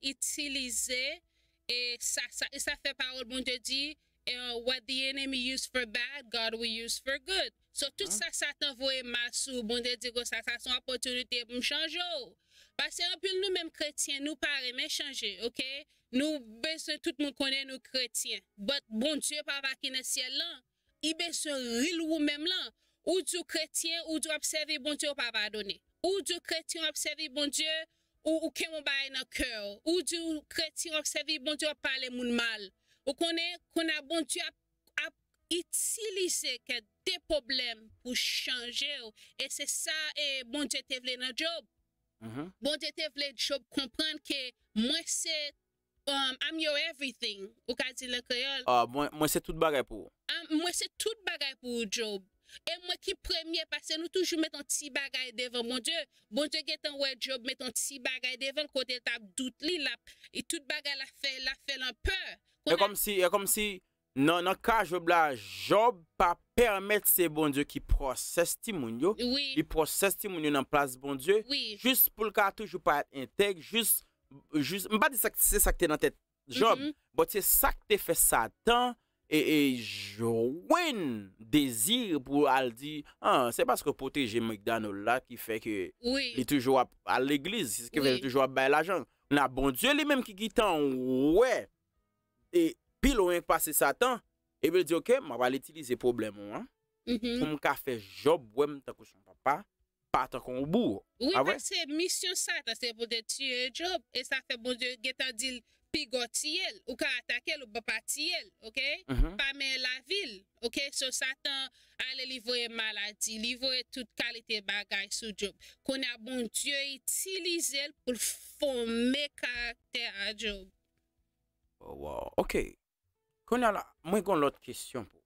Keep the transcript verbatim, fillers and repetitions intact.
itilize e sa, sa, e sa fè pawòl Bondye di, eh, what the enemy used for bad, God will use for good. So, tout sa Satan voye mal sou ou, Bondye di konsa, sa se yon opòtinite pou m chanje w. Paske anpil nou menm kretyen, nou pa renmen chanje, oke? Nou bezwen tout moun konnen nou kretyen. But Bondye papa ki nan syèl lan, li bezwen real ou menm lan. Ou di w kretyen, ou di w ap sèvi Bondye, ou pa padone. Ou di w kretyen, w ap sèvi Bondye, ou, ou kenbe yon bagay nan kè w. Ou di w kretyen, w ap sèvi Bondye, w ap pale moun mal. Ou konnen, kounye a Bondye ap, ap itilize kèk de pwoblèm pou chanje w. E se sa e Bondye te vle nan Job. Bondye te vle Job konprann ke mwen se, um, I'm your everything. Ou ka di l an kreyòl. Ah, mwen, mwen se tout bagay pou ou. Ah, mwen se tout bagay pou ou, Job. E mwen ki premye, paske nou toujou met yon ti bagay devan Bondye. Bondye gentan wè Job met yon ti bagay devan l, kote l t ap dout li, l ap, e tout bagay l ap fè, l ap fè l an pè. E kòmsi, e kòmsi, nan, nan ka Job la, Job pa pèmèt se Bondye ki pwosès timoun yo. Wi. Li pwosès timoun yo nan plas Bondye. Wi. Jis pou l ka toujou parèt entèg, jis, jis, m pa di sa k- se sa k te nan tèt Job, but se sa k te fè Satan e, e jwenn dezi pou al di, ah, se paske w pwoteje McDonald la ki fè ke Wi. Li toujou ap al legliz, se ki fè li Wi. Toujou ap bay lajan. Kounye a Bondye li menm ki gentan wè e pi lwen k pase Satan, epi l di, oke, m ap al itilize pwoblèm ou an pou Mhm. m ka fè Jòb wè m tankou se yon papa, pa tankou yon boug. Wi, Ah, vre? Paske misyon Satan se pou te tiye Job. E sa fè Bondye gentan di l, piga w tiye l. Ou ka atake l, ou pa pa tiye l, oke? Mhm. Pa men lavi l, oke? So Satan ale li voye maladi, li voye tout kalite bagay sou Job. Kounye a Bondye itilize l pou l fòme karaktè a Job. Oh, wow. Ok. Kounye a la, mwen gen yon lòt kesyon pou